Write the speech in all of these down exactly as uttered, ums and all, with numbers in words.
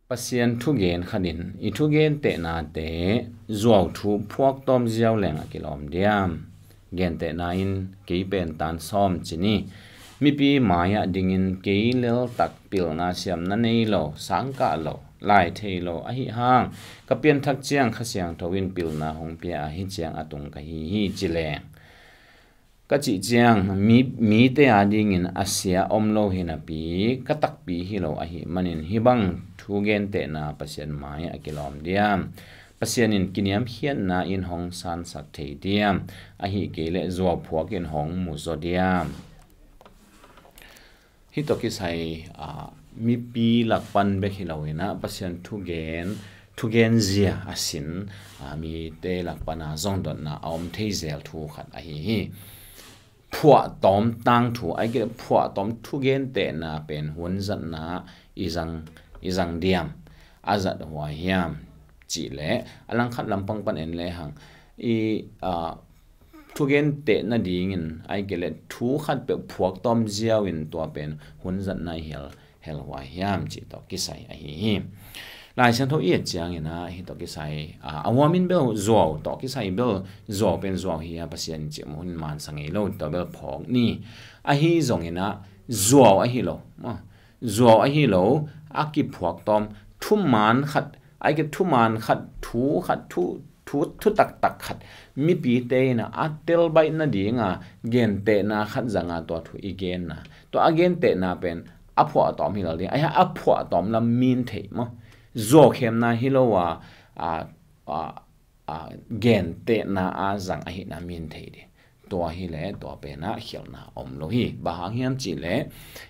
Pasian thugen khat in i thugentehnate zuau thu phuaktawm ziau leng a kilawm diam? Gentehna in kei pen tan sawm ci ni. Mipi mai-ah dingin kei leltak pilna siamna nei lo, sangkah lo, lai thei lo ahi hang, ka pianthak ciang Kha Siangtho in pilna hong pia ahi ciang a tung ka hi hi ci leng. Ka cih ciang mi, mite a dingin a sia om lo hi napi, ka takpi hi lo ahi manin hih bang thugentehna Pasian mai-ah a kilawm diam? Pasian in kiniamkhiatna in hong sansak thei diam? Ahi kei leh zuauphuak in hong muzaw diam? Hih tawh kisai, ah, mipi lakpan bek hi lo in ah, Pasian thugen, thugenzia a sin, ah, mite lakpan a zong dotna a om thei zel thu khat ahi hi. Phuahtawm tangthu, ahih kei leh phuahtawm thugentehna pen hunzatna i zang, i zang diam? A zat huai hiam? Cih leh a langkhat lampang pan en lehang i, ah, thugentehna dingin ahih kei leh thu khat peuh phuaktawm ziau in tua pen hunzatna i hel, hel huai hiam cih tawh kisai ahi hi. Lai Siangtho i et ciangin ah hih tawh kisai, ah, a huamin bel zuau tawh kisai bel, zuau pen zuau hi a, Pasian in cih mun mansa ngei lo, tua bel phawk ni. Ahi zongin ah zuau ahi lo, ah, zuau ahi lo, a kiphuaktawm thuman khat, ahih kei leh thuman khat, thu khat, thu, thu, thu taktak khat mipite in ah a telbaih nadinga gentehna khat zanga tua thu i genna, tua a gentehna pen a phuahtawm hi lo ding, ahih hang a phuahtawm lam min theih maw? Zuaukhemna hi lo a, a, a, a, gentehna a zang ahihna min theih ding. Tua hi leh tua pen ah khialhna om lo hi. Bang hang hiam cih leh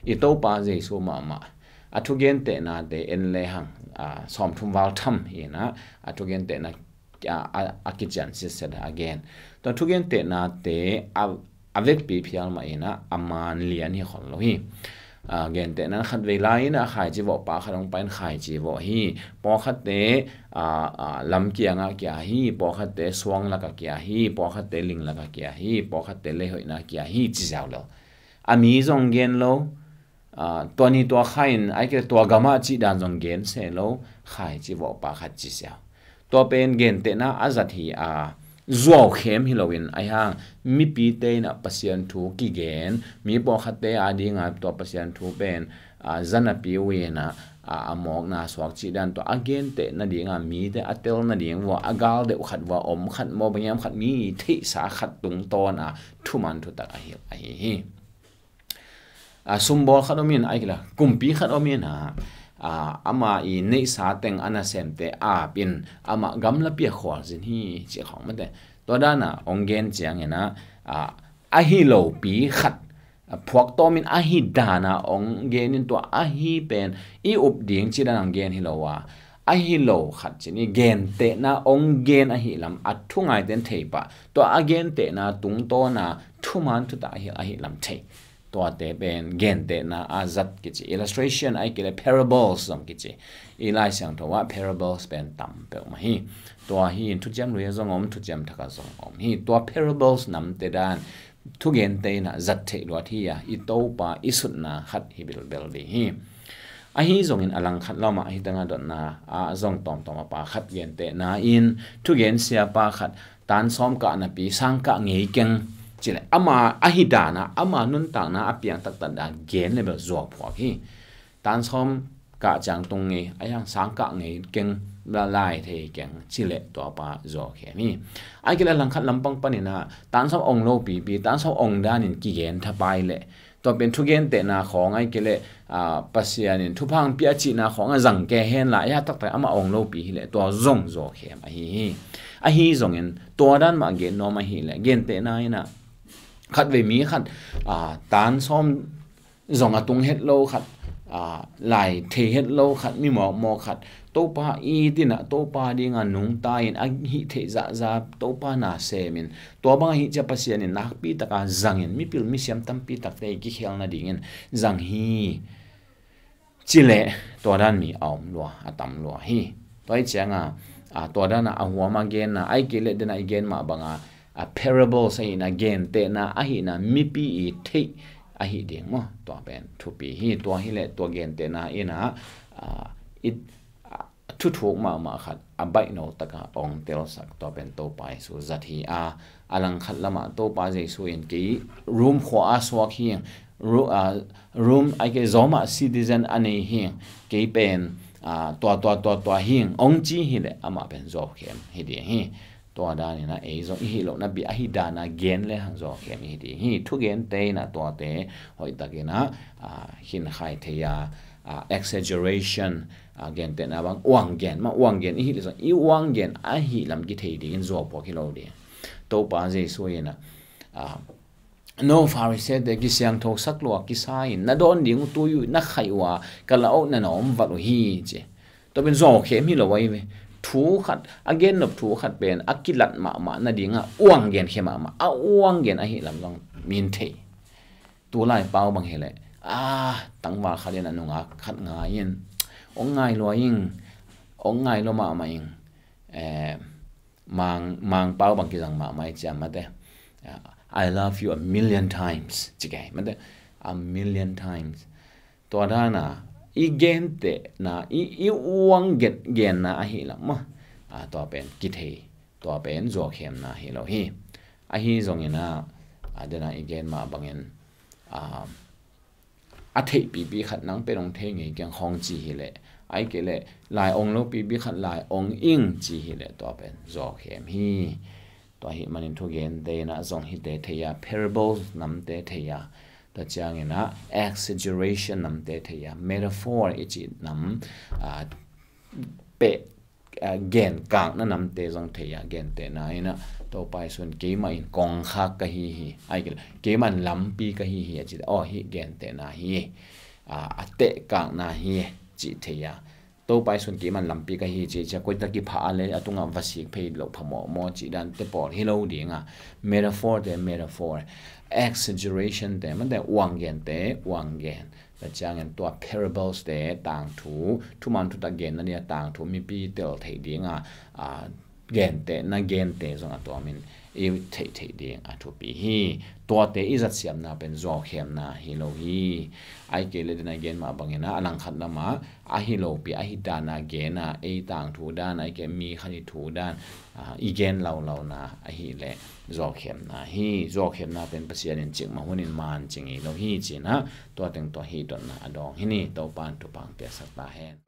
i Topa Jesu mahmah a thugentehnate en lehang, ah, sawmthum val tham in ah a thugentehna, ah, a, a kician sitset a gen. Tua thugentehnate a, a vekpi phial mah in ah a man lian hi khol lo hi. Ah, gentehna khatvei lai in ah khaici vawhpa khat hong pai in khaici vawh hi. Pawlkhatte, ah, ah, lam kiangah kia hi, pawlkhatte suang lakah kia hi, pawlkhatte ling lakah kia hi, pawlkhatte leihoihna kia hi ci ziau lo. A mi zong gen lo, ah, tua ni tua kha in, ahih kei leh tua gamah cih dan zong gen se lo, khaici vawhpa khat ci ziau. Tua pen gentehna a zat hi a, zuaukhem hi loin, ahih hang mipite in ah Pasian thu kigen, mi pawlkhatte a dinga tua Pasian thu pen, ah, zanapi uh in ah, ah, a mawkna suak cih dan tua a genteh nadinga mite a tel nading vua, a gal deuh khat vua, om khat maw, bang hiam khat mi theihsa khat tungtawn a thuman thutak a hilh ahi hi. A, sumbawl khat om in, ahih kei leh kumpi khat om in ah, a, ama i neihsa teng a nasemte ap in amah gamlapi a khualzin hi cih khawng mate. Tua dan a hong gen ciangin ah, a, ahi lopi khat, a, phuaktawm in ahi dan a hong gen in tua ahi pen i up ding cih dan a hong gen hi lo a, ahi lo khat cih ni, gentehna hong gen ahi lam a thungaite in thei pah, tua a gentehna tungtawn a thuman thutak ahi, ahi lam thei. Tuate pen gentehna a zat kici, illustration ahih kei leh parables zong kici. I Lai Siangtho ah parables pen tam peuhmah hi. Tua hi in Thuciam Lui ah zong om, Thuciam Thak ah zong om hi. Tua parables namte dan thugente in ah zat theih luat hi a, i Topa i sutna khat hi bilbel ding hi. Ahi zongin a langkhat lam ah hih tengah dotna ah zong tawmtawm a pa khat gentehna in thugen siapa khat tan sawm kah napi sang kah ngei keng ci leh ama ahi dan a, ama nuntakna a piang taktak dan gen leh bel zuauphuak hi. Tan sawm kah ciang tung ngei, ahih hang sang kah ngei keng, la lai thei keng ci leh tua pa zuaukhem hi. Ahih kei leh langkhat lampang panin ah tan sawm ong lo pipi, tan sawm ong dan in kigen thapai leh tua pen thugentehna khawng ahih kei leh, ah, Pasian in thupha hong pia cihna khawng a zang kei hen la, a taktak amah ong lopi hi leh tua zong zuaukhem ahi hi. Ahi zongin tua dan mah gen nuam ahih leh gentehna in ah khatvei mi khat, ah, tan sawm zong a tung het lo khat, ah, lai thei het lo khat, mi mawkmawk khat, Topa it in ah, Topa dinga nungta in, a hih theih zahzah Topa na sem in, tua bang ahih ciang Pasian in nakpi taka zang in, mipil misiam tampi takte i kikhelna dingin zang hi ci leh tua dan mi a om lua, a tam lua hi. Tua ahih ciang a, a, tua dan a, a huam a genna, ahih kei leh den a i gen mah bang a, a, parables ahihna, gentehna ahihna mipi i theih ahih ding maw? Tua pen thupi hi. Tua hi leh tua gentehna in ah, a, i, a, thuthuk mahmah khat a baihno taka ong telsak, tua pen Topa Jesu zat hi a, a langkhat lamah Topa Jesu in kei Rome khua a suak hi ing, Ru-, ah, Rome ai kei Roma citizen a nei hi ing, kei pen, ah, tua, tua, tua, tua hi ing, ong ci hileh amah pen zuaukhem hi ding hi. Tua danin ah ei zong i hih lohna bia ahi dana gen le hang zuaukhem i hi ding hi. Thugente in ah tuate hoihtakin ah, ah, hinkhai thei a, ah, exaggeration, ah, gentehna bang uang gen mah, uang gen i hih leh zong i uang gen ahi lam kithei dingin zuaupuak hi lo ding. Topa Jesu in ah, ah, no Pharisee-te kisiangthosak lua kisa in na dawn ding uh tui uh na khaih uh a ka la uh na na om vat uh hi ci. Tua pen zuaukhem hi lo ahi ve. Thu khat, a gennop thu khat pen a kilat mahmah nadingah uang gen khia mahmah, a uang gen ahi lam zong min thei. Tulai pau bang hileh, ah, tangval khat in a nungak khat ngai in, ong ngai lua ing, ong ngai lua mahmah ing. Eh, mang, mang pau bang kizang mahmah i ciam mate. Ah, "I love you a million times," ci kei mate. A million times. Tua dana i gentehna, i, i uang gen, genna ahi lam mah, ah, tua pen kithei, tua pen zuaukhemna hi lo hi. Ahi zongin ah, ah, dena i gen mah bangin, ah, a theihpipi khat nang pen ong thei ngei kiang khawng ci hileh, ai kei leh lai ong lo pipi khat lai ong ing ci hileh tua pen zuaukhem hi. Tua hi manin thugente in ah zong hite thei a, parables namte thei a, tua ciangin ah exaggeration namte thei a, metaphor i cih nam, ah, peh, ah, gen kakna namte zong thei a, gentehna in ah Topa Jesu in keimah in kongkhak ka hi hi, ai kei leh keimah in lampi ka hi hi a ci, aw, hih gentehna hi, ah, a teh kakna hi cih thei a. Topa Jesu in keimah in lampi ka hi ci, ci a koitak kipha a le a tungah va sik phei loh phamawh maw cih dante pawl hi lo ding a, metaphor-te metaphor, exaggeration-te mate, uang gente uang gen. Tua ciangin tua parables-te, tangthu, thuman thutak genna dia tangthu mipi tel theih dinga, ah, gentehna gente zong a tuamin i theih theih ding a thupi hi. Tuate i zatsiamna pen zuaukhemna hi lo hi. Ai kei leh dena gen mah bangin ah a langkhat lamah ahi lopi ahi dana gen a, ei tangthu dan, ai kei mi khat i thu dan, ah, i gen laulauhna ahileh zuaukhemna hi. Zuaukhemna pen Pasian in cikmah hunin man ci ngei lo hi ci-in ah tua teng tua hi dotna a dawng hi ni. Topa in thupha piaksak ta hen.